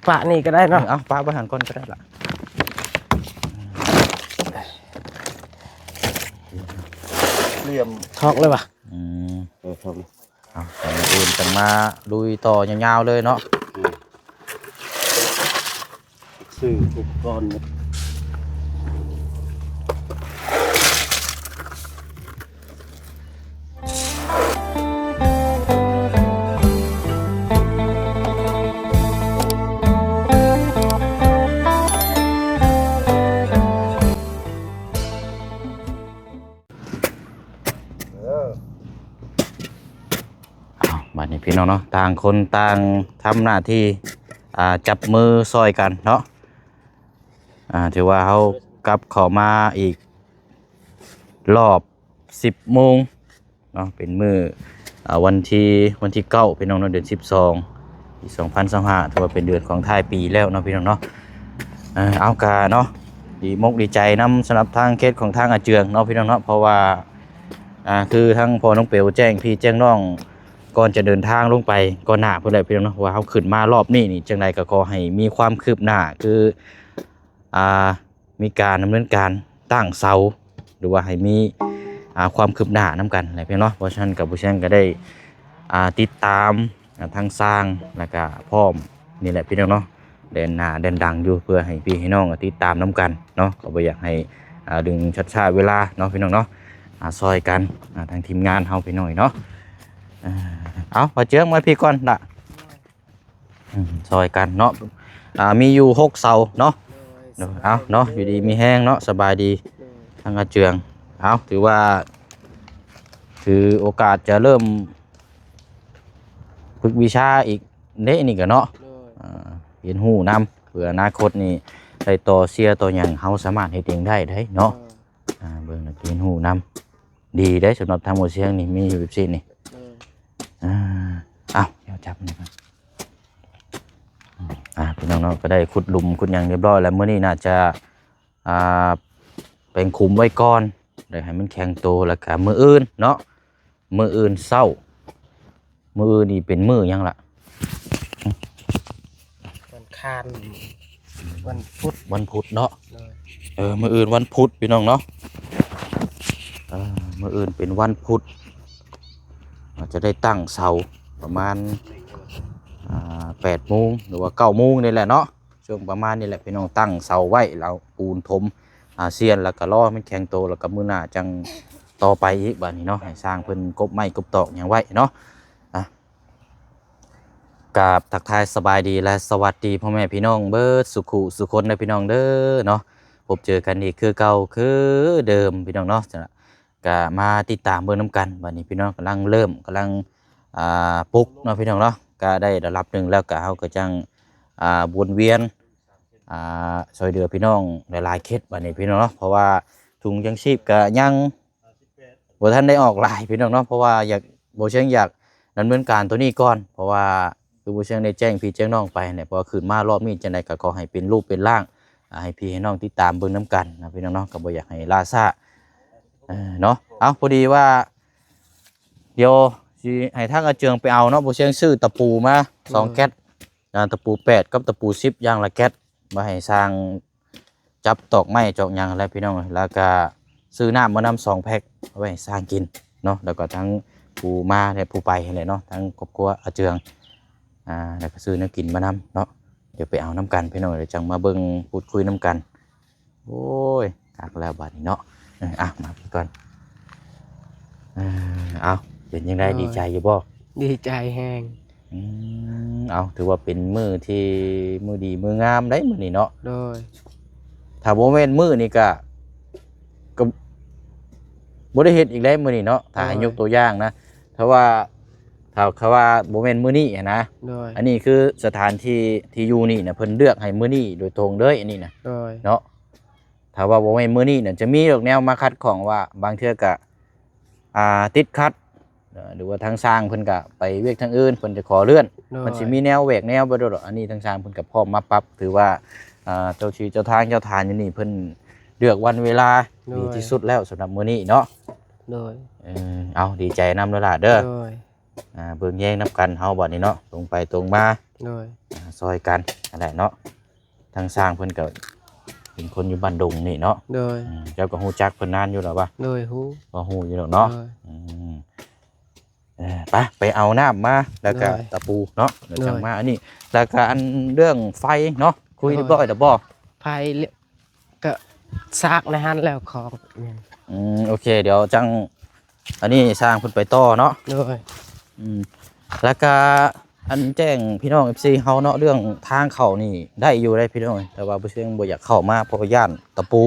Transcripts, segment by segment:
ປະນີ້ກໍໄດ້ເນາະ ເອີ ເອົາປະໄວ້ຫັ້ນກ່ອນກໍໄດ້ລະ ຫຼຽມ ຖອກເລີຍວະ ອືມ ເອີ ຖອກເລີຍ ເອົາ ມື້ອື່ນຈັ່ງມາລຸຍຕໍ່ຍາວໆເລີຍເນາະ ອືມ ຊື້ອຸປະກອນ ເອົາ ບາດນີ້ພີ່ນ້ອງເນາະ ຕ່າງຄົນຕ່າງທຳໜ້າທີ່ ອ່າ ຈັບມືຊ່ອຍກັນເນາະ ອ່າ ຖືວ່າເຮົາກັບເຂົ້າມາອີກລອບສິບໂມງເນາະ ເປັນມື້ ອ່າ ວັນທີ ວັນທີເກົ້າ ພີ່ນ້ອງເນາະ ເດືອນສິບສອງ ປີສອງພັນຊາວຫ້າ ຖືວ່າເປັນເດືອນຂອງທ້າຍປີແລ້ວເນາະ ພີ່ນ້ອງເນາະ ເອີ ເອົາກະເນາະ ດີມົກດີໃຈນຳສຳລັບທາງເຂດຂອງທາງອາເຈືອງເນາະ ພີ່ນ້ອງເນາະ ເພາະວ່າ ອ່າ ຄືທາງພໍ່ນ້ອງເປວແຈ້ງພີ່ແຈ້ງນ້ອງ ກ່ອນຈະເດີນທາງລົງໄປກ່ອນໜ້າພຸ້ນແຫຼະ ພີ່ນ້ອງເນາະ ວ່າເຮົາຂຶ້ນມາລອບນີ້ນີ້ ຈັ່ງໃດກໍຂໍໃຫ້ມີຄວາມຄືບໜ້າ ຄື ອ່າ ມີການດຳເນີນການຕັ້ງເສົາ ຫຼືວ່າໃຫ້ມີ ອ່າ ຄວາມຄືບໜ້ານຳກັນແຫຼະ ພີ່ນ້ອງເນາະ ເພາະສະນັ້ນກໍ ຜູ້ຊ່ຽງກໍໄດ້ ອ່າ ຕິດຕາມ ອ່າ ທາງຊ່າງ ແລ້ວກໍພ້ອມນີ້ແຫຼະ ພີ່ນ້ອງເນາະ ແດນໜ້າແດນດັງຢູ່ ເພື່ອໃຫ້ພີ່ໃຫ້ນ້ອງຕິດຕາມນຳກັນເນາະ ກໍບໍ່ຢາກໃຫ້ ອ່າ ດຶງຊັດຊ້າເວລາເນາະ ພີ່ນ້ອງເນາະ ອ່າ ຊ່ອຍກັນ ອ່າ ທາງທີມງານເຮົາ ພີ່ນ້ອງເນາະ ເອົາ ພໍ່ເຈືອງມາພີ່ກ່ອນລະ ອືມ ຊ່ອຍກັນເນາະ ອ່າ ມີຢູ່ຫົກເສົາເນາະ ໂດຍ ເອົາເນາະ ຢູ່ດີມີແຮງເນາະ ສະບາຍດີ ໂດຍ ທາງອາເຈືອງ ເອົາ ຖືວ່າ ຖືໂອກາດຈະເລີ່ມຝຶກວິຊາອີກເດ້ນີ້ກໍເນາະ ໂດຍ ອ່າ ຮຽນຮູ້ນຳ ເພື່ອອະນາຄົດນີ້ໄດ້ຕໍ່ເຊຍຕໍ່ຫຍັງ ເຮົາສາມາດເຮັດເອງໄດ້ເດ້ເນາະ ໂດຍ ອ່າ ເບິ່ງແລ້ວຮຽນຮູ້ນຳ ດີເດ້ ສຳລັບທາງໝໍຊຽງນີ້ ມີຢູ່ແບບຊີ້ນີ້ ໂດຍ ອ່າ ເອົາ ດຽວຈັບນີ້ກ່ອນ ອ່າ ພີ່ນ້ອງເນາະ ກໍໄດ້ຂຸດຫຼຸມຂຸດຫຍັງຮຽບຮ້ອຍແລ້ວ ມື້ນີ້ໜ້າຈະ ອ່າ ແປງຂຸມໄວ້ກ່ອນ ແລ້ວໃຫ້ມັນແຂງໂຕ ແລ້ວກໍມື້ອື່ນເນາະ ມື້ອື່ນເຊົ້າ ມື້ອື່ນນີ້ເປັນມື້ຫຍັງລະ? ວັນຄານ ວັນພຸດ ວັນພຸດເນາະ ໂດຍ ເອີ ມື້ອື່ນວັນພຸດ ພີ່ນ້ອງເນາະ ເອີ ມື້ອື່ນເປັນວັນພຸດ ອາດຈະໄດ້ຕັ້ງເສົາປະມານ ອ່າ ແປດໂມງ ຫຼືວ່າເກົ້າໂມງນີ້ແຫຼະເນາະ ຊ່ວງປະມານນີ້ແຫຼະ ພີ່ນ້ອງ ຕັ້ງເສົາໄວ້ ແລ້ວປູນຖົມ ອ່າ ຊຽນ ແລ້ວກໍລໍໃຫ້ມັນແຂງໂຕ ແລ້ວກໍມື້ໜ້າຈັ່ງຕໍ່ໄປອີກ ບາດນີ້ເນາະ ໃຫ້ຊ່າງເພິ່ນກົບໄມ້ກົບຕອກຫຍັງໄວ້ເນາະ ອ່າ ກາບທັກທາຍສະບາຍດີ ແລະ ສະຫວັດດີພໍ່ແມ່ພີ່ນ້ອງເບິດສຸຂູສຸຄົນເດີ ພີ່ນ້ອງເດີເນາະ ພົບເຈີກັນອີກຄືເກົ່າຄືເດີມ ພີ່ນ້ອງເນາະ ກະມາຕິດຕາມເບິ່ງນຳກັນ ບາດນີ້ພີ່ນ້ອງກຳລັງເລີ່ມ ກຳລັງ ອ່າ ປຸກເນາະ ພີ່ນ້ອງເນາະ ກະໄດ້ລະດັບໜຶ່ງແລ້ວ ກະເຮົາກໍຈັ່ງ ອ່າ ວົນວຽນ ອ່າ ຊ່ວຍເຫຼືອພີ່ນ້ອງຫຼາຍໆເຂດ ບາດນີ້ພີ່ນ້ອງເນາະ ເພາະວ່າຖົງຍັງຊີບກະຍັງບໍ່ທັນໄດ້ອອກຫຼາຍ ພີ່ນ້ອງເນາະ ເພາະວ່າຢາກ ບໍ່ເຊີງຢາກດຳເນີນການໂຕນີ້ກ່ອນ ເພາະວ່າຄືບໍ່ເຊີງໄດ້ແຈ້ງພີ່ແຈ້ງນ້ອງໄປແຫຼະ ເພາະວ່າຂຶ້ນມາລອບນີ້ຈັ່ງໃດກໍຂໍໃຫ້ເປັນຮູບເປັນຮ່າງ ອ່າ ໃຫ້ພີ່ໃຫ້ນ້ອງຕິດຕາມເບິ່ງນຳກັນນະ ພີ່ນ້ອງເນາະ ກໍບໍ່ຢາກໃຫ້ລ່າຊ້າ ເອີ ເນາະ ເອົາ ພໍດີວ່າ ດຽວຊິໃຫ້ທາງອາເຈືອງໄປເອົາເນາະ ບໍ່ເຊີງຊື້ຕະປູມາສອງແກັດ ອ່າ ຕະປູແປດກັບຕະປູສິບຢ່າງລະແກັດ ມາໃຫ້ຊ່າງຈັບຕອກໄມ້ຕອກຫຍັງແຫຼະ ພີ່ນ້ອງ ແລ້ວກະຊື້ນ້ຳມານຳສອງແພັກ ເອົາໄວ້ໃຫ້ຊ່າງກິນເນາະ ແລ້ວກໍທັງຜູ້ມາ ແລະ ຜູ້ໄປຫັ້ນແຫຼະເນາະ ທັງຄອບຄົວອາເຈືອງ ອ່າ ແລ້ວກໍຊື້ແນວກິນມານຳເນາະ ດຽວໄປເອົານຳກັນ ພີ່ນ້ອງ ດຽວຈັ່ງມາເບິ່ງພູດຄຸຍນຳກັນ. ໂອ້ຍ ຄັກແລ້ວບາດນີ້ເນາະ ເອີ ອ່ະ ມາພີ່ກ່ອນ ເອີ ເອົາ ເປັນຈັ່ງໃດ ໂດຍ ດີໃຈຢູ່ບໍ່? ດີໃຈແຮງ ອືມ ເອົາ ຖືວ່າເປັນມື້ທີ່ ມື້ດີມື້ງາມໄດ໋ມື້ນີ້ເນາະ ໂດຍ ຖ້າບໍ່ແມ່ນມື້ນີ້ກະ ກະບໍ່ໄດ້ເຮັດອີກແລ້ວມື້ນີ້ເນາະ ຖ້າໃຫ້ ໂດຍ ຍົກຕົວຢ່າງນະ ຖ້າວ່າ ຖ້າ ຖ້າວ່າບໍ່ແມ່ນມື້ນີ້ຫັ້ນນະ ໂດຍ ອັນນີ້ຄືສະຖານທີ່ທີ່ຢູ່ນີ້ນະ ເພິ່ນເລືອກໃຫ້ມື້ນີ້ໂດຍຕົງເລີຍ ອັນນີ້ນະ ໂດຍ ເນາະ ຖ້າວ່າບໍ່ແມ່ນມື້ນີ້ນະ ຈະມີດອກແນວມາຂັດຂ້ອງວ່າ ບາງເທື່ອກະ ອ່າ ຕິດຂັດ ເອີ ຫຼືວ່າທາງຊ່າງເພິ່ນກະໄປວຽກທາງອື່ນ ເພິ່ນຈະຂໍເລື່ອນ ໂດຍ ມັນຊິມີແນວແຫວກແນວບໍ່ໂດດດອກ ອັນນີ້ທາງຊ່າງເພິ່ນກະພ້ອມມາປັບ ຖືວ່າ ອ່າ ເຈົ້າທີ່ເຈົ້າທາງເຈົ້າຖານຢູ່ນີ້ ເພິ່ນເລືອກວັນເວລາ ໂດຍ ດີທີ່ສຸດແລ້ວສຳລັບມື້ນີ້ເນາະ ໂດຍ ເອີ ເອົາ ດີໃຈນຳເດີຫຼ້າເດີ ໂດຍ ອ່າ ເບິ່ງແຍງນຳກັນເຮົາບາດນີ້ເນາະ ຕົງໄປຕົງມາ ໂດຍ ອ່າ ຊ່ອຍກັນຫັ້ນແຫຼະເນາະ. ທາງຊ່າງເພິ່ນກໍເປັນຄົນຢູ່ບ້ານດົງນີ້ເນາະ. ໂດຍ ອືມ ເຈົ້າກໍຮູ້ຈັກເພິ່ນນານຢູ່ແລ້ວວະ? ໂດຍ ຮູ້ ກໍຮູ້ຢູ່ແລ້ວເນາະ. ໂດຍ ອືມ ເອີ ໄປ ໄປເອົານ້ຳມາ ແລ້ວກໍ ໂດຍ ຕະປູເນາະ ແລ້ວຈັ່ງ ໂດຍ ມາອັນນີ້. ແລ້ວກໍອັນເລື່ອງໄຟເນາະ ຄຸຍ ໂດຍ ຮຽບຮ້ອຍແລ້ວບໍ່? ໄຟ ກໍຊາກໃນຫັ້ນແລ້ວຂອງ ອືມ ໂອເຄ ດຽວຈັ່ງ ອັນນີ້ຊ່າງເພິ່ນໄປຕໍ່ເນາະ. ໂດຍ ອືມ ແລ້ວກະອັນແຈ້ງພີ່ນ້ອງ ເອັຟຊີ ເຮົາເນາະ ເລື່ອງທາງເຂົ້ານີ້ໄດ້ຢູ່ເດ້ພີ່ນ້ອງ ແຕ່ວ່າບໍ່ເຊີງບໍ່ຢາກເຂົ້າມາ ເພາະວ່າຢ້ານຕະປູ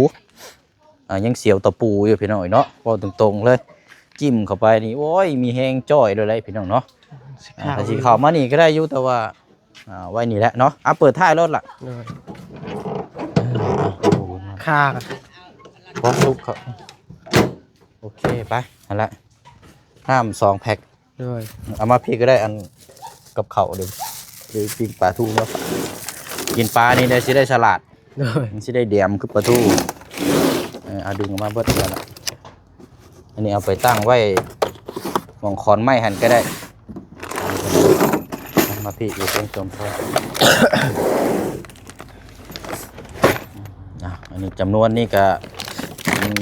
ອ່າ ຍັງສຽວຕະປູຢູ່ພີ່ນ້ອງເນາະ. ເວົ້າຕົງໆເລີຍ ຈິ້ມເຂົ້າໄປນີ້ ໂອ້ຍ ມີແຮງຈ້ອຍໂລດເດ້ພີ່ນ້ອງເນາະ. ຊິ ອ່າ ເຂົ້າ ຖ້າຊິເຂົ້າມານີ້ກໍໄດ້ຢູ່ ແຕ່ວ່າ ອ່າ ໄວ້ນີ້ແຫຼະເນາະ. ອ່ະ ເປີດທ້າຍລົດລະ ໂດຍ ຄ່າ ພໍສຸກເຂົ້າ ໂອເຄ ໄປ ຫັ້ນລະ ນ້ຳສອງແພັກ. ໂດຍ ເອົາມາພີ້ກໍໄດ້ ອັນກັບເຂົ້າ ຫຼື ຫຼືປີ້ງປາທູເນາະ ກິນປານີ້ໄດ້ ຊິໄດ້ສະຫຼາດ. ໂດຍ ມັນຊິໄດ້ແດມຄືປາທູ. ເອີ ເອົາດຶງອອກມາເບິດນັ້ນລະ. ອັນນີ້ເອົາໄປຕັ້ງໄວ້ໝ່ອງຂອນໄມ້ຫັ້ນກໍໄດ້. ມາພີ້ຢູ່ເທິງຊົມເພິ່ນ. ອ່ະ ອັນນີ້ຈຳນວນນີ້ກະ ອືມ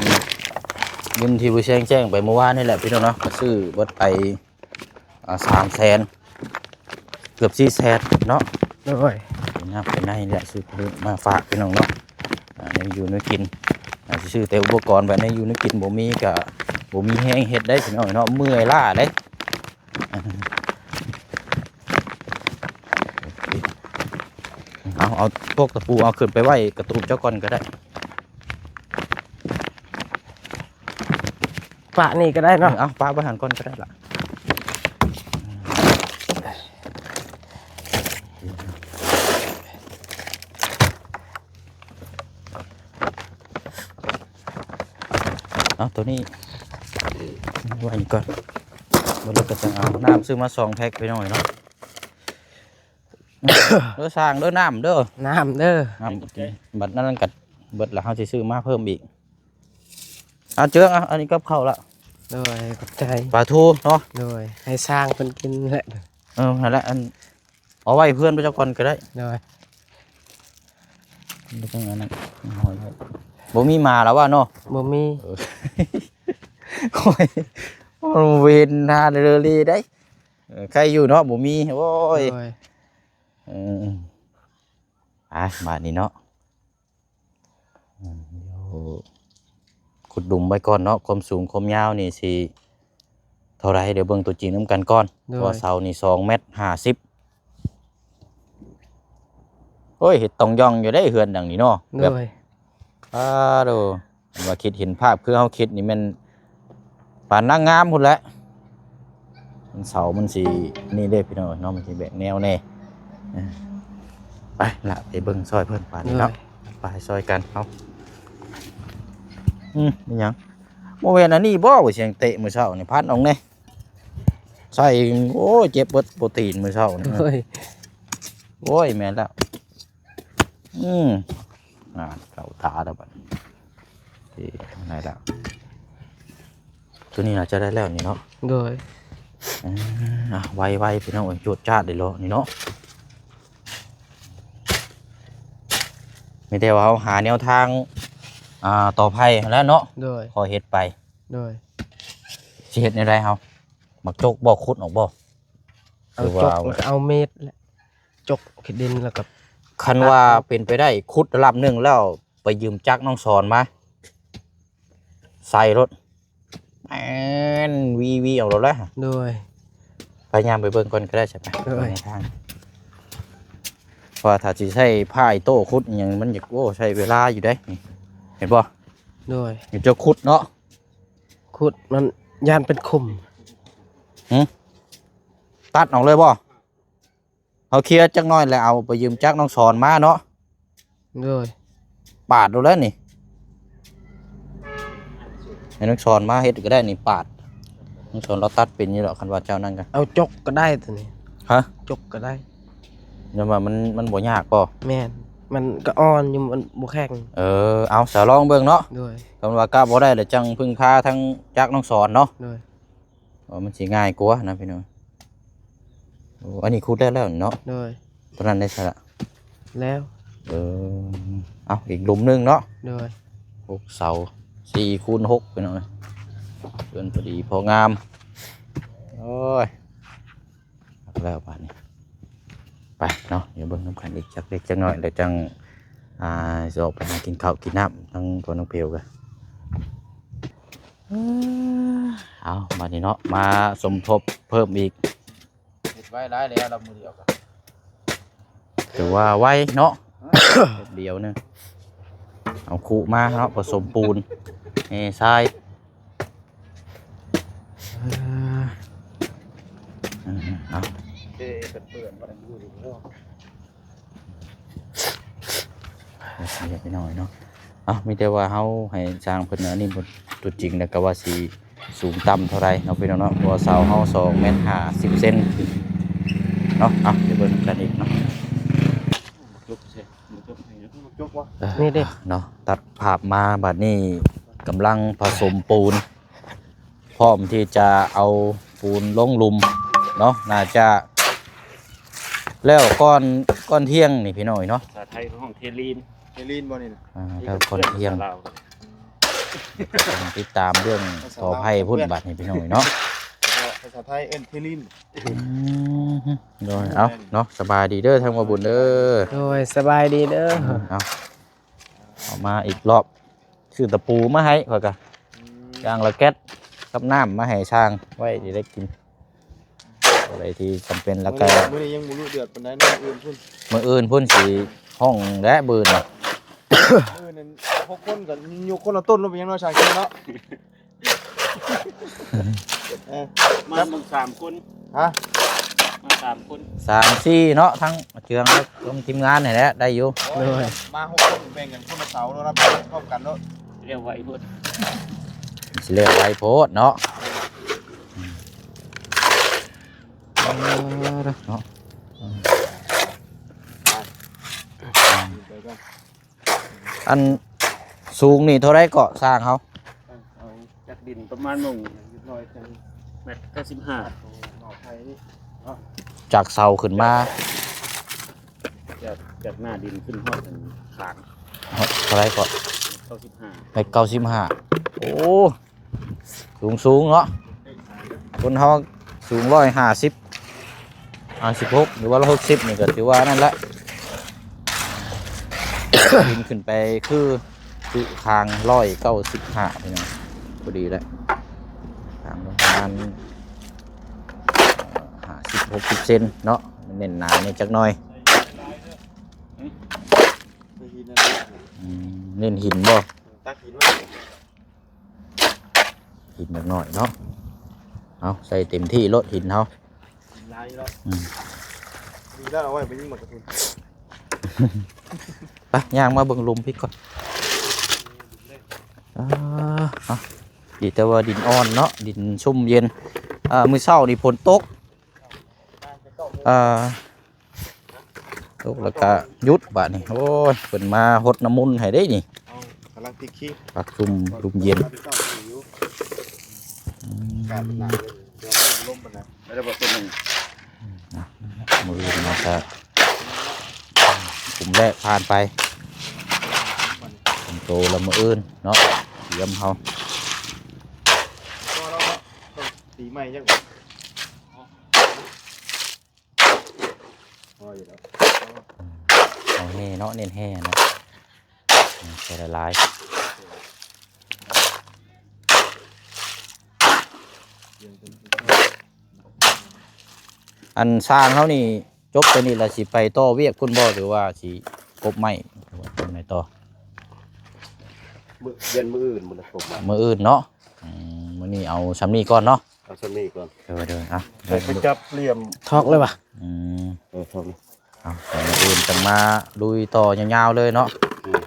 ເງິນທີ່ຜູ້ແຊງແຈ້ງໄປເມື່ອວານນີ້ແຫຼະພີ່ນ້ອງເນາະ ກໍຊື້ເບິດໄປ ອ່າ ສາມແສນ ເກືອບສີ່ແສນເນາະ. ໂດຍ ເປັນນ້ຳເປັນໃນແຫຼະ ຊື້ມາຝາກພີ່ນ້ອງເນາະ. ອ່າ ແນວຢູ່ແນວກິນ ອ່າ ຊິຊື້ແຕ່ອຸປະກອນ ແບບແນວຢູ່ແນວກິນບໍ່ມີ ກະບໍ່ມີແຮງເຮັດໄດ້ພີ່ນ້ອງເນາະ ເມື່ອຍລ້າເດ້. ເອົາ ເອົາພວກຕະປູ ເອົາຂຶ້ນໄປໄວ້ກະຕູບເຈົ້າກ່ອນກໍໄດ້. ປະນີ້ກໍໄດ້ເນາະ. ເອີ ເອົາປະໄວ້ຫັ້ນກ່ອນກໍໄດ້ລະ. ເອົາໂຕນີ້ໄວ້ນີ້ກ່ອນ ແລ້ວກໍຈັ່ງເອົານ້ຳ ຊື້ມາສອງແພັກພີ່ນ້ອງເນາະ. ເດີຊ່າງເດີ ນ້ຳເດີ ນ້ຳເດີ ນ້ຳ ບັດນັ້ນກໍເບິດລະ ເຮົາຊິຊື້ມາເພີ່ມອີກ. ອ່າ ເຈືອງ ອ່າ ອັນນີ້ກັບເຂົ້າລະ. ໂດຍ ຂອບໃຈ ປາທູເນາະ. ໂດຍ ໃຫ້ຊ່າງເພິ່ນກິນແຫຼະ. ເອີ ຫັ້ນແຫຼະ ອັນ ເອົາໄວ້ເພື່ອນໄປເຈົ້າກ່ອນກໍໄດ້. ໂດຍ ບໍ່ຕ້ອງອັນນັ້ນ ຫ້ອຍໄວ້ ບໍ່ມີໝາລະວ່າເນາະ. ບໍ່ມີ. ເອີ ໂອ້ຍ ເວນຫາເລີເລໄດ໋. ເອີ ໃຄຢູ່ເນາະ ບໍ່ມີ. ໂອ້ຍ ໂດຍ ເອີ ອ່ະ ບາດນີ້ເນາະ ອືມ ດຽວຂຸດຫຼຸມໄວ້ກ່ອນເນາະ ຄວາມສູງຄວາມຍາວນີ້ຊິເທົ່າໃດ ດຽວເບິ່ງຕົວຈິງນຳກັນກ່ອນ. ໂດຍ ເພາະວ່າເສົານີ້ສອງແມັດຫ້າສິບ. ໂອ້ຍ ເຮັດຕ່ອງຢ່ອງຢູ່ເດ້ເຮືອນຫຼັງນີ້ເນາະ. ໂດຍ ແບບ ອາໂດ ວ່າຄິດເຫັນພາບຄືເຮົາຄິດນີ້ແມ່ນປານນາງງາມພຸ້ນແຫຼະ. ເສົາມັນຊິນີ້ເດ້ພີ່ນ້ອງເນາະ ມັນຊິແບກແນວແດ່. ເອີ ໄປລະ ໄປເບິ່ງຊ່ອຍເພິ່ນບາດນີ້ເນາະ. ໂດຍ ໄປຊ່ອຍກັນເຮົາ. ອືມ ແມ່ນຫຍັງ? ບໍ່ແມ່ນອັນນີ້ບໍ່ ວ່າສຽງເຕະມື້ເຊົ້ານີ້ ພັນອອກແດ່. ໃສ່ ໂອ້ຍ ເຈັບເບິດໂປຣຕີນມື້ເຊົ້ານີ້. ໂອ້ຍ ໂອ້ຍ ແມ່ນແລ້ວ. ອືມ ອ່າ ເຂົ້າຕາແລ້ວບັດນີ້. ໂອເຄ ໄດ້ແລ້ວ ຕົວນີ້ໜ້າຈະໄດ້ແລ້ວນີ້ເນາະ. ໂດຍ ອືມ ອ່ະ ໄວໆ ພີ່ນ້ອງເອີຍ ຈວດຈາດເດ້ເລາະນີ້ເນາະ. ມີແຕ່ວ່າເຮົາຫາແນວທາງ ອ່າ ຕໍ່ໄພຫັ້ນແຫຼະເນາະ. ໂດຍ ຄ່ອຍເຮັດໄປ. ໂດຍ ຊິເຮັດແນວໃດເຮົາ? ໝາກຈົກບໍ່? ຂຸດອອກບໍ່? ເອົາ ຫຼືວ່າ ຈົກ ແລ້ວກໍເອົາມີດແຫຼະ ຈົກຂີ້ດິນ ແລ້ວກໍ ຄັນວ່າຕັດອອກ ເປັນໄປໄດ້ ຂຸດລຳໜຶ່ງແລ້ວ ໄປຢືມຈັກນ້ອງສອນມາ ໃສ່ລົດ ແມ່ນ ວີໆ ເອົາໂລດແຫຼະ. ໂດຍ ໄປ ຍ່າງໄປເບິ່ງກ່ອນກໍໄດ້ ໃຊ່ໄປ. ໂດຍ ເບິ່ງໃນທາງ ເພາະວ່າຖ້າຊິໃຊ້ພ້າໂຕ້ຂຸດອີ່ຫຍັງ ມັນຢາກ ໂອ້ ໃຊ້ເວລາຢູ່ເດ້. ນີ້ ເຫັນບໍ່? ໂດຍ ນີ້ເຈົ້າຂຸດເນາະ ຂຸດມັນຢ້ານເປັນຂຸມ. ຫື? ຕັດອອກເລີຍບໍ່? ເຮົາເຄຍຈັກໜ້ອຍແລ້ວເອົາໄປຢືມຈັກນ້ອງສອນມາເນາະ. ໂດຍ ປາດໂລດແລ້ວນີ້ ໃຫ້ນ້ອງສອນມາເຮັດກໍໄດ້ນີ້ ປາດ ນ້ອງສອນລາວຕັດເປັນຢູ່ດອກ ຄັນວ່າເຈົ້ານັ້ນກໍ ເອົາຈົກກໍໄດ້ຕົວນີ້. ຮະ? ຈົກກໍໄດ້. ຍ້ອນວ່າມັນ ມັນບໍ່ຍາກບໍ່? ແມ່ນ ມັນກໍອ່ອນຢູ່ ມັນບໍ່ແຂງ. ເອີ ເອົາ ສາລອງເບິ່ງເນາະ. ໂດຍ ຄັນວ່າກະບໍ່ໄດ້ແລ້ວ ຈັ່ງເພິ່ງພາທາງຈັກນ້ອງສອນເນາະ. ໂດຍ ເອີ ມັນຊິງ່າຍກວ່ານະພີ່ນ້ອງ. ໂອ້ ອັນນີ້ຂຸດໄດ້ແລ້ວເນາະ. ໂດຍ ຕົວນັ້ນໄດ້ຊະລະ ແລ້ວ ເອີ ເອົາ ອີກຫຼຸມໜຶ່ງເນາະ ໂດຍ ຫົກເສົາ ສີ່ຄູນຫົກ ພີ່ນ້ອງເອີຍ ເຮືອນພໍດີພໍງາມ ໂອ້ຍ ຄັກແລ້ວບາດນີ້ ໄປເນາະ ດຽວເບິ່ງນຳກັນອີກຈັກເລັກຈັກນ້ອຍ ແລ້ວຈັ່ງ ອ່າ ຊິອອກໄປຫາກິນເຂົ້າກິນນ້ຳ ທາງພໍ່ນ້ອງເພວກະ ເອີ ເອົາ ບາດນີ້ເນາະ ມາສົມທົບເພີ່ມອີກ ເຮັດໄວຫຼາຍແລ້ວລະມື້ດຽວກະ ຖືວ່າໄວເນາະ ແປັບດຽວໜຶ່ງ ເອົາຄຸມາເນາະ ປະສົມປູນ ເທຊາຍ ເອີ ເອົາ ເທເປັນເປື້ອນບໍ່ໄດ້ມື້ດຽວ ເຮັດໄວໜ້ອຍເນາະ ເອົາ ມີແຕ່ວ່າເຮົາໃຫ້ຊ່າງເພິ່ນອັນນີ້ ຕົວຈິງແລ້ວກະວ່າຊິ ສູງຕ່ຳເທົ່າໃດເນາະ ພີ່ນ້ອງເນາະ ເພາະວ່າເສົາເຮົາສອງແມັດຫ້າສິບເຊັນເນາະ ເອົາ ໄປເບິ່ງກັນອີກເນາະ ຈົບເສ ບໍ່ຈົບໃຫ້ເນາະ ຈົບບໍ່ ເອີ ນີ້ເດ້ ເນາະ ຕັດພາບມາບາດນີ້ ກຳລັງປະສົມປູນ ພ້ອມທີ່ຈະເອົາປູນລົງຫຼຸມເນາະ ໜ້າຈະແລ້ວກ່ອນ ກ່ອນທ່ຽງນີ້ ພີ່ນ້ອງເນາະ ພາສາໄທເຂົາຮ້ອງເທລີນ ເທລີນບໍ່ນີ້ນະ ອ່າ ແລ້ວກ່ອນທ່ຽງ ລາວ ຕ້ອງຕິດຕາມເລື່ອງຂໍອະໄພພຸ້ນບາດນີ້ພີ່ນ້ອງເນາະ ພາສາໄທເອີ້ນເທລີນ ອືມ ໂດຍ ເອົາເນາະ ສະບາຍດີເດີທາງບ່າວບຸນເດີ ໂດຍ ສະບາຍດີເດີ ເອົາ ເອົາມາອີກລອບ ຊື້ຕະປູມາໃຫ້ຂ້ອຍກະ ອືມ ຢ່າງລະແກັດກັບນ້ຳມາໃຫ້ຊ່າງໄວ້ຊິໄດ້ກິນ ອະໄລທີ່ຈຳເປັນ ແລ້ວກະ ມື້ນີ້ຍັງບໍ່ດຸເດືອດປານໃດເນາະ ມື້ອື່ນພຸ້ນ ມື້ອື່ນພຸ້ນຊິຮ້ອງແຫຼະມື້ອື່ນ ມື້ອື່ນນັ້ນຫົກຄົນກໍຍົກຄົນລະຕົ້ນລົງໄປຍັງເນາະ ຊ່າງເຄນເນາະ ເອີ ມາເບິ່ງສາມຄົນ ຮະ ມາສາມຄົນ ສາມສີ່ເນາະ ທັງເຈືອງ ທັງທີມງານນີ້ແຫຼະ ໄດ້ຢູ່ ໂອ້ຍ ໂດຍ ມາຫົກຄົນແບ່ງກັນຄົນລະເສົາເນາະ ແລ້ວໄປພ້ອມກັນເນາະ ແລ້ວໄວໂພດ ຊິແລ້ວໄວໂພດເນາະ ເອີ ເນາະ ອັນສູງນີ້ເທົ່າໃດເກາະຊ່າງເຮົາ ເອົາຈາກດິນປະມານໝ່ອງຮຽບຮ້ອຍຈັ່ງແມັດເກົ້າສິບຫ້າ ຈາກເສົາຂຶ້ນມາ ຈາກ ຈາກໜ້າດິນຂຶ້ນຮອດອັນຄາງ ເທົ່າໃດເກາະ ເກົ້າສິບຫ້າ ແມັດເກົ້າສິບຫ້າ ໂອ້ ສູງໆເນາະ ຄົນເຮົາສູງຮ້ອຍຫ້າສິບ ຫ້າສິບຫົກ ຫຼືວ່າຮ້ອຍຫົກສິບນີ້ກໍຖືວ່ານັ້ນລະ ປີນຂຶ້ນໄປຄືຄືຄາງຮ້ອຍເກົ້າສິບຫ້າ ພີ່ນ້ອງ ພໍດີແຫຼະ ຄາງປະມານ ເອີ ຫ້າສິບ ຫົກສິບເຊັນເນາະ ເນັ້ນໜາແດ່ຈັກໜ້ອຍ ອືມ ເນັ້ນຫີນບໍ່ ຕັກຫີນມາ ຫີນຈັກໜ້ອຍເນາະ ເອົາໃສ່ເຕັມທີ່ໂລດຫີນເຮົາ ຫີນຫຼາຍຢູ່ແລ້ວ ອືມ ດີແລ້ວ ເອົາໄວ້ໄປຍິງໝາກກະທຸນ ໄປ ຍ່າງມາເບິ່ງຫຼຸມພີ້ກ່ອນ ອ່າ ເອົາ ດີແຕ່ວ່າດິນອ່ອນເນາະ ດິນຊຸ່ມເຢັນ ອ່າ ມື້ເຊົ້ານີ້ຝົນຕົກ ອ່າ ຕົກແລ້ວກະຢຸດບາດນີ້ ໂອ້ຍ ເພິ່ນມາຫົດນ້ຳມົນໃຫ້ເດ້ນີ້ ເອົາ ກຳລັງຕິດຄີ ພັກຊຸ່ມ ຊຸ່ມເຢັນ ອືມ ອາກາດມັນໜາວ ດຽວມັນລົມປານໃດ ແລ້ວບໍ່ຕົວໜຶ່ງ ມື້ອື່ນມາກະ ກຸ່ມແລກຜ່ານໄປ ເປັນໂຕລະມື້ອື່ນເນາະ ຕຽມເຮົາ ພໍແລ້ວເນາະ ຕ້ອງຕີໃໝ່ຈັກ ພໍຢູ່ແລ້ວ ເອົາແຮ່ເນາະ ເນັ້ນແຮ່ເນາະ ໃສ່ຫຼາຍໆ ອັນຊ່າງເຮົານີ້ ຈົບແຕ່ນີ້ລະຊິໄປຕໍ່ວຽກພຸ້ນບໍ່ ຫຼືວ່າຊິກົບໄມ້ຈັ່ງໃດຕໍ່? ມື້ ຢ້ານມື້ອື່ນພຸ້ນລະກົບໄມ້ ມື້ອື່ນເນາະ ອືມ ມື້ນີ້ເອົາຊ່ຳນີ້ກ່ອນເນາະ ເອົາຊ່ຳນີ້ກ່ອນ ໂດຍໆ ເອົາ ໃຫ້ໄປຈັບຫຼ່ຽມ ຖອກເລີຍຫວາ? ອືມ ເອີ ຖອກເລີຍ ເອົາ ມື້ອື່ນຈັ່ງມາລຸຍຕໍ່ຍາວໆເລີຍເນາະ ອືມ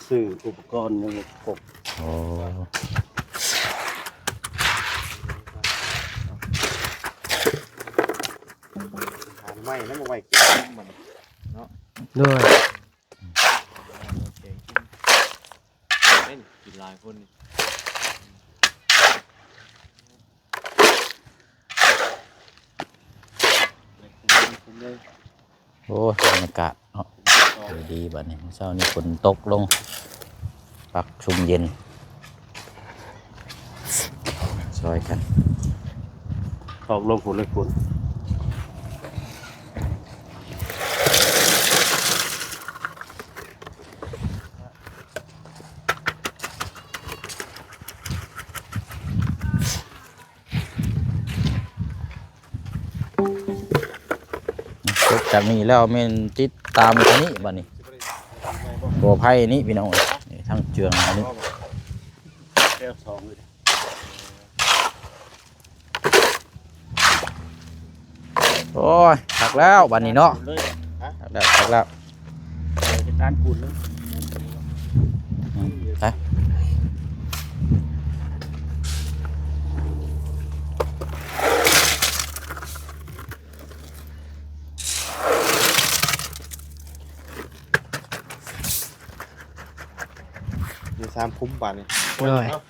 ຊື້ອຸປະກອນຍັງບໍ່ຄົບ ໂອ້ ຫາໄມ້ແລ້ວມາໄວ້ກິນມັນເນາະ ໂດຍ ແກງກິນ ເອີ ກິນຫຼາຍຄົນນີ້ ໄດ້ຄຸ້ມ ໂອ້ຍ ບັນຍາກາດເນາະ ດີໆ ບັດນີ້ ເຊົ້ານີ້ຝົນຕົກລົງ ພັກຊຸ່ມເຢັນ ຊ່ອຍກັນ ອອກລົງພຸ້ນເລີຍພຸ້ນ. ຈົບຈາກນີ້ແລ້ວແມ່ນຕິດຕາມທາງນີ້ບັດນີ້ ກໍໄຜ່ນີ້ພີ່ນ້ອງເອີຍ ນີ້ທາງເຈື່ອງອັນນີ້ ແກ້ວສອງເລີຍ. ໂອ້ຍ ຄັກແລ້ວບັດນີ້ເນາະ ເລີຍ ຄັກແລ້ວ ຄັກແລ້ວ ເຮັດທານປູນເລີຍ ອືມ ໄປ ຢູ່ສາມຄຸ້ມບາດນີ້ ໂອ້ຍ ເນາະ.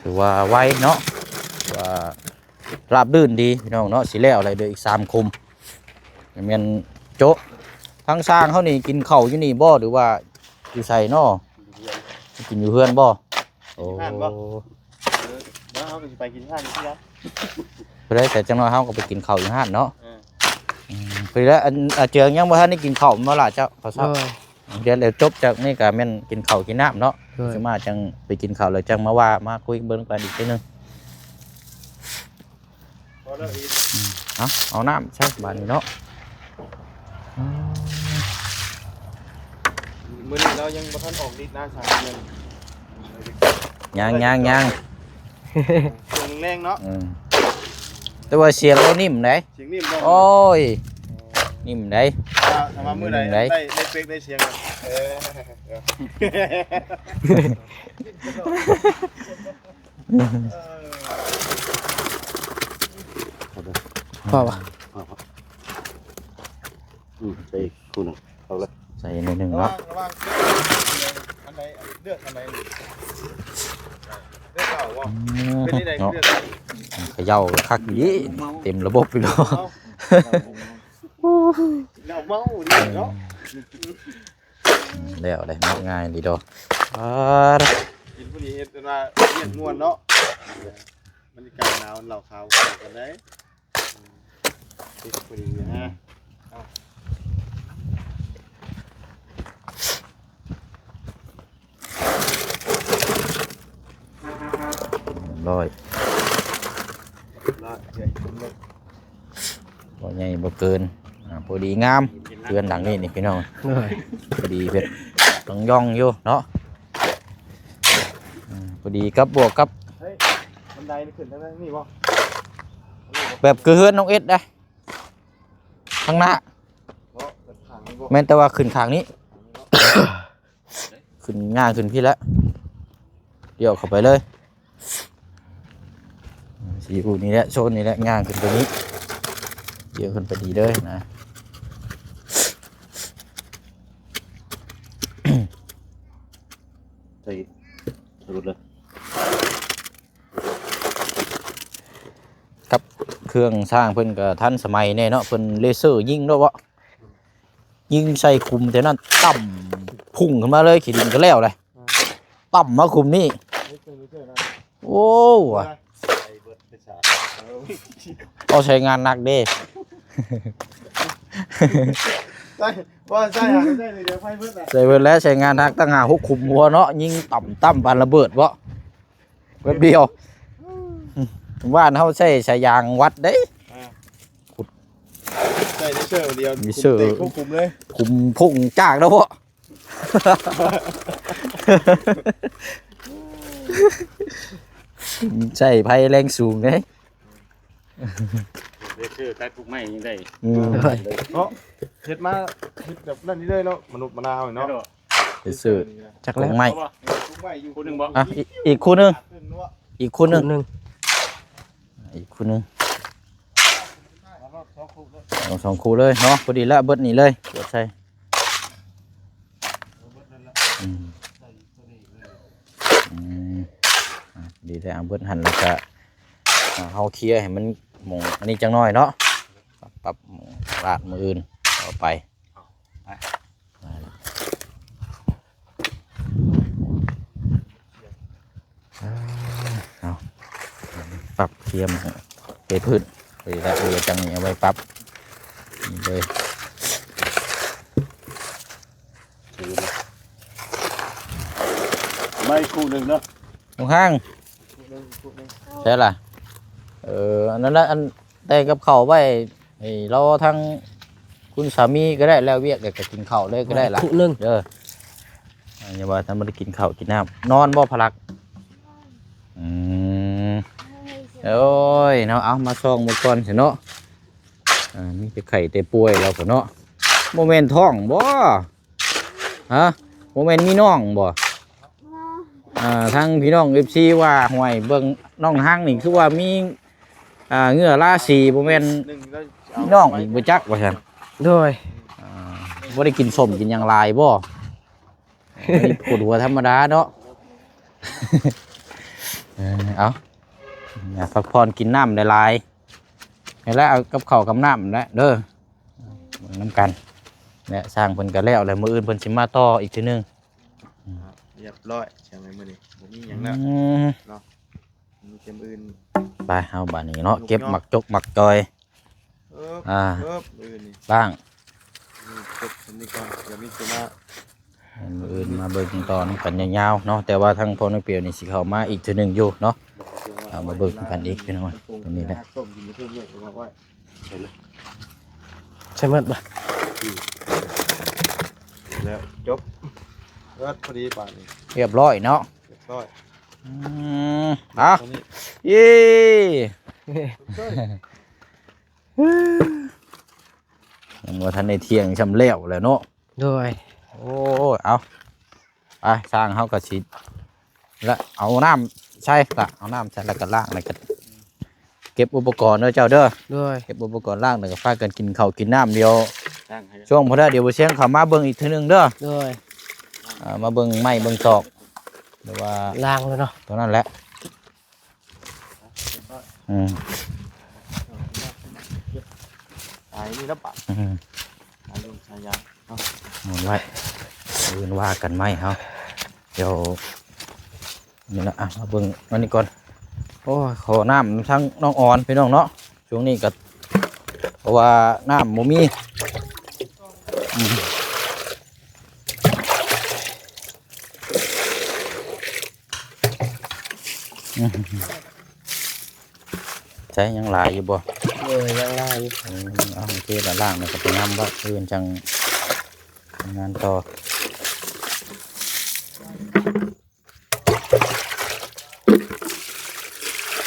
ຖືວ່າໄວເນາະ ຖືວ່າລາບລື່ນດີພີ່ນ້ອງເນາະ ຊິແລ້ວແລ້ວ ເຫຼືອອີກສາມຄຸ້ມ ແມ່ນໂຈະ. ທາງຊ່າງເຮົານີ້ກິນເຂົ້າຢູ່ນີ້ບໍ່ ຫຼືວ່າຢູ່ໃສເນາະ ກິນຢູ່ເຮືອນບໍ່? ໂອ້ ເອີ ແລ້ວເຮົາກໍຊິໄປກິນຮ້ານຢູ່ທີ່ລະ ເພິ່ນໄດ້ໃສ່ ຈັກໜ້ອຍເຮົາກໍໄປກິນເຂົ້າຢູ່ຮ້ານເນາະ. ເອີ ອືມ ເພິ່ນລະ ອັນ ອາເຈືອງຍັງບໍ່ທັນໄດ້ກິນເຂົ້າແມ່ນບໍ່ລະເຈົ້າ? ເຂົ້າເຊົ້າ ໂດຍ ດຽວ ດຽວຈົບຈາກນີ້ກໍແມ່ນກິນເຂົ້າກິນນ້ຳເນາະ ໂດຍ ຊິມາຈັ່ງໄປກິນເຂົ້າ ແລ້ວຈັ່ງມາວ່າມາຄຸຍເບິ່ງກັນອີກເທື່ອໜຶ່ງ. ພໍແລ້ວອີກ ອືມ ເອົາ ເອົານ້ຳໃສ່ບາດນີ້ເນາະ. ອືມ ມື້ນີ້ລາວຍັງບໍ່ທັນອອກລິດນະ ສາມເດືອນ ຍັງ ຍັງ ຍັງ ຊ່ວງແລງເນາະ. ອືມ ແຕ່ວ່າສຽງລາວນິ້ມໃດ໋ ສຽງນິ້ມບໍ່? ໂອ້ຍ ນິ້ມໃດ໋ ຖ້າ ຖ້າວ່າມື້ໃດ ໄດ້ ໄດ້ເປັກໄດ້ສຽງ ເອີ ພໍບໍ່? ພໍ ພໍ ອືມ ໃສ່ອີກຄູ່ໜຶ່ງ ເອົາເລີຍ ໃສ່ໜ້ອຍໜຶ່ງເນາະ. ລະຫວ່າງ ລະຫວ່າງເລືອກອັນໃດ ເລືອກອັນໃດນີ້ ເລືອກເອົາບໍ່? ອືມ ເປັນຈັ່ງໃດ ເນາະ ເລືອກເອົາ ເຂົາເຈົ້າຄັກອີ່ຫຼີ ເຕັມລະບົບຢູ່ເນາະ. ເອົາ ເອົາເມົາດີເນາະ. ແລ້ວໄດ໋ເນາະ ງ່າຍດີດອກ. ອາ ກິນຜູ້ນີ້ເຮັດຈົນວ່າວຽກມ່ວນເນາະ ບັນຍາກາດໜາວ ເຫຼົ້າຂາວເຂົ້າກັນໄດ໋. ຕິດພໍດີນະ ອືມ ເອົາ ຮ້ອຍ ຮ້ອຍ ບໍ່ໃຫຍ່ບໍ່ເກີນ ອ່າ ພໍດີງາມ. ເຮືອນຫຼັງນີ້ນີ້ພີ່ນ້ອງ ໂດຍ ພໍດີເພິ່ນຕ້ອງຍ່ອງຢູ່ເນາະ. ອືມ ພໍດີກັບບວກກັບ ເຮີ້ຍ ບັນໄດນີ້ຂຶ້ນທາງນີ້ບໍ່? ແບບຄືເຮືອນນ້ອງເອັດໄດ໋ ທາງໜ້າ ບໍ່ ທາງນີ້ບໍ່ ແມ່ນ ແຕ່ວ່າຂຶ້ນຂ້າງນີ້ ຂຶ້ນ ຍ່າງຂຶ້ນພີ້ແຫຼະ ລ້ຽວເຂົ້າໄປເລີຍ. ຊິຢູ່ນີ້ແຫຼະ ໂຊນນີ້ແຫຼະ ຍ່າງຂຶ້ນໄປນີ້ ລ້ຽວຂຶ້ນໄປນີ້ເລີຍນະ. ໃສ່ ໃສ່ລົດເລີຍ. ກັບເຄື່ອງຊ່າງເພິ່ນກໍທັນສະໄໝແດ່ເນາະ ເພິ່ນເລເຊີຍິງໂລດເບາະ ຍິງໃສ່ຂຸມແຖວນັ້ນ ຕັ້ມ ພຸ່ງຂຶ້ນມາເລີຍ ຂີ້ດິນກໍແລ້ວແຫຼະ ອືມ ຕັ້ມມາຂຸມນີ້ ໂອ້ ເອົາໃຊ້ງານໜັກເດ້ ໃຊ້ ບໍ່ໃຊ້ຫາໃຊ້ເລີຍ ດຽວໄຟເບິດລະ ໃຊ້ເບິດແລ້ວ ໃຊ້ງານໜັກ ຕັ້ງຫ້າຫົກຂຸມຫົວເນາະ ຍິງຕັ້ມໆ ປານລະເບີດເບາະ. ແປັບດຽວ ບ້ານເຮົາໃຊ້ສາຍຢາງວັດເດ້ ອ່າ ຂຸດ ໃຊ້ເລເຊີດຽວ ເລເຊີ ເຕະເຂົ້າຂຸມເລີຍ ຂຸມພຸ່ງຈາກແລ້ວເພາະ ໃຊ້ໄຟແຮງສູງເດ້ ເລເຊີຕັດປູກໄມ້ຍັງໄດ້ ອືມ ເນາະ ເຮັດມາ ເຮັດແບບນັ້ນນີ້ເລີຍເນາະ ມະນຸດມະນາເຮົາເນາະ ເລເຊີ ຈັກແລ້ວ ປູກໄມ້ ປູກໄມ້ຢູ່ ຄູ່ໜຶ່ງບໍ່? ອ່ະ ອີກ ອີກຄູ່ໜຶ່ງ ອີກຄູ່ໜຶ່ງ ຄູ່ໜຶ່ງ ອີກຄູ່ໜຶ່ງ ເອົາສອງຄູ່ເລີຍເນາະ ພໍດີລະ ເບິດນີ້ເລີຍ ກວດໃສ່ ອືມ ອືມ ດີແລ້ວ ເອົາເບິດຫັ້ນ ແລ້ວກະ ອ່າ ເຮົາເຄຍໃຫ້ມັນໝ່ອງອັນນີ້ຈັກໜ້ອຍເນາະ ປັບໝ່ອງລາດມື້ອື່ນຕໍ່ໄປ. ເອົາ ປັບເຄຍໝ່ອງເທພື້ນ ເອີ ແລ້ວເອີ ຈັ່ງນີ້ເອົາໄວ້ປັບນີ້ເລີຍ. ໄມ້ຄູ່ໜຶ່ງເນາະ ລຸງຮັງ ຄູ່ໜຶ່ງ ຄູ່ໜຶ່ງ ໃຊ່ລະ? ເອີ ອັນນັ້ນລະ ອັນ ແຕ່ງກັບເຂົ້າໄວ້ໃຫ້ລໍທາງຄຸນສາມີກໍໄດ້ ແລ້ວວຽກແລ້ວກໍກິນເຂົ້າເລີຍກໍໄດ້ລະ ເດີ. ຢ່າວ່າແຕ່ບໍ່ໄດ້ກິນເຂົ້າກິນນ້ຳ ນອນບໍ່ພະລັກ? ອືມ ໂອ້ຍເນາະ ເອົາມາສ່ອງເບິ່ງກ່ອນຊະເນາະ. ອ່າ ມີແຕ່ໄຂ້ແຕ່ປ່ວຍລາວພຸ້ນເນາະ ບໍ່ແມ່ນທ້ອງບໍ່? ຮະ ບໍ່ແມ່ນມີນ້ອງບໍ່? ອ່າ ທາງພີ່ນ້ອງເອັຟຊີວ່າ ຫ້ວຍ ເບິ່ງນ້ອງຮັງນີ້ຄືວ່າມີ ອ່າ ເຫຍື້ອລາສີ ບໍ່ແມ່ນມີນ້ອງອີກບໍ່ຈັກວ່າຊັ້ນ. ໂດຍ ອ່າ ບໍ່ໄດ້ກິນສົ້ມກິນຫຍັງຫຼາຍບໍ່? ອັນນີ້ປວດຫົວທຳມະດາເນາະ. ເອີ ເອົາ ພັກຜ່ອນ ກິນນ້ຳຫຼາຍໆ ໃຫ້ແລ້ວ ເອົາກັບເຂົ້າກັບນ້ຳແຫຼະເດີ ເບິ່ງນຳກັນ ແລະ ຊ່າງເພິ່ນກໍແລ້ວແລ້ວ ມື້ອື່ນເພິ່ນຊິມາຕໍ່ອີກເທື່ອໜຶ່ງ. ຮຽບຮ້ອຍ ຊ່າງໃນມື້ນີ້ບໍ່ມີຫຍັງແລ້ວ ອືມ ເນາະ ມີແຕ່ມື້ອື່ນ ໄປ ເຮົາບາດນີ້ເນາະ ເກັບໝາກຈົກໝາກຈອຍ ເອີບ ອ່າ ເອີບ ມື້ອື່ນນີ້ ລ້າງ ນີ້ຈົບສ່ຳນີ້ກ່ອນ ດຽວມີຊິມາ ມື້ອື່ນມາເບິ່ງຕໍ່ນຳກັນຍາວໆເນາະ ແຕ່ວ່າທາງພໍ່ນ້ອງປຽວນີ້ຊິເຂົ້າມາອີກເທື່ອໜຶ່ງຢູ່ເນາະ ເອົາມາເບິ່ງນຳກັນອີກພີ່ນ້ອງ ຕົງນີ້ແຫຼະ ໃສ່ໝົດບໍ່? ແລ້ວຈົບ ເອີ ພໍດີບາດນີ້ ຮຽບຮ້ອຍເນາະ ຮຽບຮ້ອຍ ອືມ ເອົາ ເຢ້ ຍັງບໍ່ທັນໄດ້ທ່ຽງຊ່ຳແລ້ວແຫຼະເນາະ. ໂດຍ ໂອ້ຍ ເອົາ ໄປ ຊ່າງເຮົາກໍຊິ ລະເອົານ້ຳໃສ່ລະ ເອົານ້ຳໃສ່ ລະກໍລ້າງ ລະກໍເກັບອຸປະກອນເດີເຈົ້າເດີ ໂດຍ ເກັບອຸປະກອນລ້າງ ລະກໍພາກັນກິນເຂົ້າກິນນ້ຳ ດຽວຊ່ວງພໍໄດ້ ດຽວບໍ່ຊຽງເຂົ້າມາເບິ່ງອີກເທື່ອໜຶ່ງເດີ ໂດຍ ອ່າ ມາເບິ່ງໄມ້ເບິ່ງຕອກ ຫຼືວ່າລ້າງແລ້ວເນາະ ຕົງນັ້ນແຫຼະ. ອືມ ຕາຍນີ້ລະບາດ ອືມ ຕາຍລົງສາຍຢາງເນາະ ໝູນໄວ້ ອື່ນວ່າກັນໃໝ່ເຮົາ ດຽວນີ້ລະ ອ່ະ ມາເບິ່ງອັນນີ້ກ່ອນ ໂອ້ຍ ຂໍນ້ຳທາງນ້ອງອອນພີ່ນ້ອງເນາະ ຊ່ວງນີ້ກໍ ເພາະວ່ານ້ຳບໍ່ມີ ອືມ. ໃຊ້ຍັງຫຼາຍຢູ່ບໍ່? ໂດຍ ຍັງຫຼາຍຢູ່ ເອີ ເອົາ ໂອເຄ ລະລ້າງແລ້ວກໍໄປນຳເບາະ ອື່ນຈັ່ງງານຕໍ່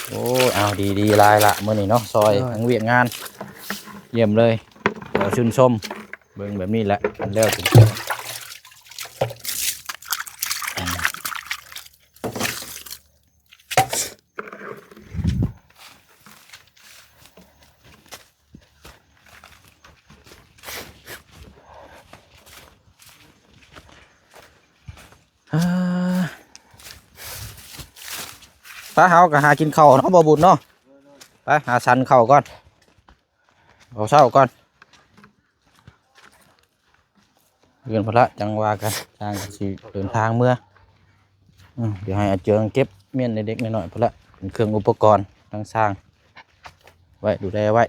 ໂອ້ຍ ເອົາ ດີໆຫຼາຍລະມື້ນີ້ເນາະ ຊ່ອຍ ໂດຍ ທັງວຽກງານ ຢ້ຽມເລີຍ ຂໍຊື່ນຊົມ ເບິ່ງແບບນີ້ແຫຼະ ຄັນແລ້ວເປັນ ອ່າ ໄປ ເຮົາກໍຫາກິນເຂົ້າເນາະ ບໍ່ບຸນເນາະ ໄປຫາສັນເຂົ້າກ່ອນ ເອົາເຊົ້າກ່ອນ. ເຮືອນພຸ້ນລະ ຈັ່ງວ່າກັນ ຊ່າງຊິເດີນທາງເມືອ ອືມ ດຽວໃຫ້ອາເຈີງເກັບມ້ຽນເລັກໆນ້ອຍໆພຸ້ນລະ ເປັນເຄື່ອງອຸປະກອນທາງຊ່າງ ໄວ້ດູແລໄວ້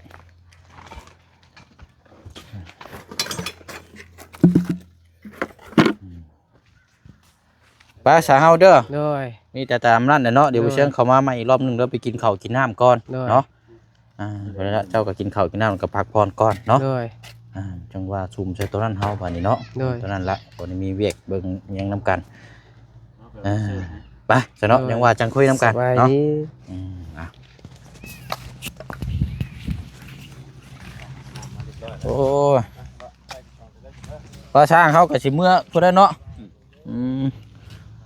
ໄປສາເຮົາເດີ ໂດຍ ມີແຕ່ຕາມນັ້ນແຫຼະເນາະ ດຽວ ໂດຍ ບໍ່ເຊີງເຂົ້າມາໃໝ່ອີກລອບໜຶ່ງເດີ ໄປກິນເຂົ້າກິນນ້ຳກ່ອນ ໂດຍ ເນາະ ອ່າ ເຈົ້າກໍກິນເຂົ້າກິນນ້ຳ ແລ້ວກໍພັກຜ່ອນກ່ອນເນາະ ໂດຍ ອ່າ ຈັ່ງວ່າຊຸມໃສ່ໂຕນັ້ນເຮົາບາດນີ້ເນາະ ໂດຍ ໂຕນັ້ນລະ ບໍ່ໄດ້ມີວຽກເບິ່ງຫຍັງນຳກັນ ອ່າ ໄປຊະເນາະ ໂດຍ ຍັງວ່າຈັ່ງຄຸຍນຳກັນເນາະ ສະບາຍດີ ອືມ ອ່ະ ໂອ້ຍ ວ່າຊ່າງເຮົາກໍຊິເມືອພຸ້ນແຫຼະເນາະ ອືມ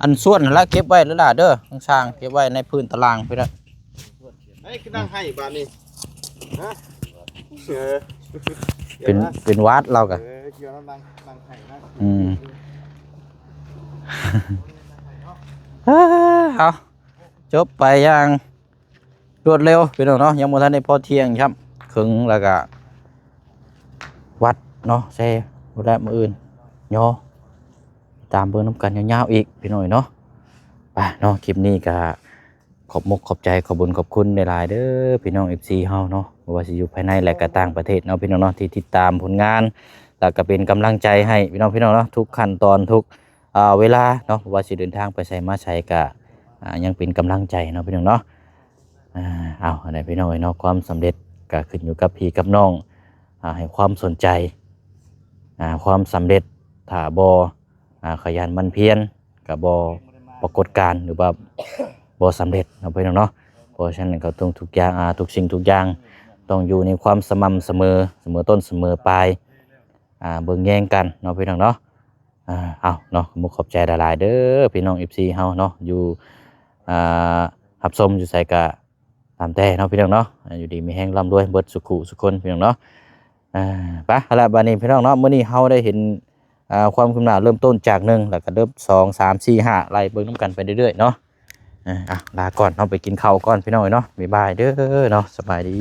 ອັນສ່ວນຫັ້ນລະເກັບໄວ້ເດີຫຼ້າເດີ ທາງຊ່າງເກັບໄວ້ໃນພື້ນຕາລາງພຸ້ນລະ ເອີຍ ຄືນັ່ງໄຫ້ບາດນີ້ ຮະ ເອີ ເປັນ ເປັນຫວັດລາວກະ ເອີ ເອີ ນັ່ງ ນັ່ງໄຫ້ນະ ອືມ ເອີ ເອົາ ຈົບໄປຢ່າງລວດເລັວພີ່ນ້ອງເນາະ. ຍັງບໍ່ທັນໄດ້ພໍທ່ຽງຊ້ຳ ເຄິ່ງແລ້ວກະວັດເນາະ ແຊ ພຸ້ນແຫຼະ ມື້ອື່ນຍໍ ຕາມເບິ່ງນຳກັນຍາວໆອີກພີ່ນ້ອງເນາະ. ໄປເນາະ ຄລິບນີ້ກະຂອບມົກຂອບໃຈ ຂອບບຸນຂອບຄຸນຫຼາຍໆເດີພີ່ນ້ອງ ເອັຟຊີ ເຮົາເນາະ ບໍ່ວ່າຊິຢູ່ພາຍໃນ ແລະກະຕ່າງປະເທດເນາະ ພີ່ນ້ອງເນາະ ທີ່ຕິດຕາມຜົນງານ ແລ້ວກະເປັນກຳລັງໃຈໃຫ້ພີ່ນ້ອງ ພີ່ນ້ອງເນາະ ທຸກຂັ້ນຕອນ ທຸກ ອ່າ ເວລາເນາະ ບໍ່ວ່າຊິເດີນທາງໄປໃສມາໃສກະ ອ່າ ຍັງເປັນກຳລັງໃຈເນາະ ພີ່ນ້ອງເນາະ. ອ່າ ເອົາ ອັນໃດພີ່ນ້ອງເອີຍເນາະ ຄວາມສຳເລັດກະຂຶ້ນຢູ່ກັບພີ່ກັບນ້ອງ ອ່າ ໃຫ້ຄວາມສົນໃຈ. ອ່າ ຄວາມສຳເລັດຖ້າບໍ່ ອ່າ ຂະຫຍັນໝັ່ນພຽນ ກະບໍ່ ປາກົດການ ຫຼືວ່າບໍ່ສຳເລັດເນາະ ພີ່ນ້ອງເນາະ. ເພາະສະນັ້ນກໍຕ້ອງທຸກຢ່າງ ອ່າ ທຸກສິ່ງທຸກຢ່າງຕ້ອງຢູ່ໃນຄວາມສະໝ່ຳສະເໝີ ສະເໝີຕົ້ນສະເໝີປາຍ ອ່າ ເບິ່ງແຍງກັນເນາະ ພີ່ນ້ອງເນາະ. ອ່າ ເອົາເນາະ ຂອບມຸກຂອບໃຈຫຼາຍໆເດີພີ່ນ້ອງ ເອັຟຊີ ເຮົາເນາະ ຢູ່ ອ່າ ຮັບຊົມຢູ່ໃສກະຕາມແຕ່ເນາະ ພີ່ນ້ອງເນາະ. ອ່າ ຢູ່ດີມີແຮງ ລ່ຳລວຍເບິດສຸຂູສຸຄົນ ພີ່ນ້ອງເນາະ. ອ່າ ໄປ ເອົາລະ ບາດນີ້ພີ່ນ້ອງເນາະ ມື້ນີ້ເຮົາໄດ້ເຫັນ ອ່າ ຄວາມຄືບໜ້າເລີ່ມຕົ້ນຈາກໜຶ່ງ ແລ້ວກະເລີ່ມສອງ ສາມ ສີ່ ຫ້າ ໄລ່ເບິ່ງນຳກັນໄປເລື້ອຍໆເນາະ. ອ່າ ເອົາ ລາກ່ອນເນາະ ໄປກິນເຂົ້າກ່ອນ ພີ່ນ້ອງເອີຍເນາະ. ບາຍບາຍເດີເນາະ ສະບາຍດີ.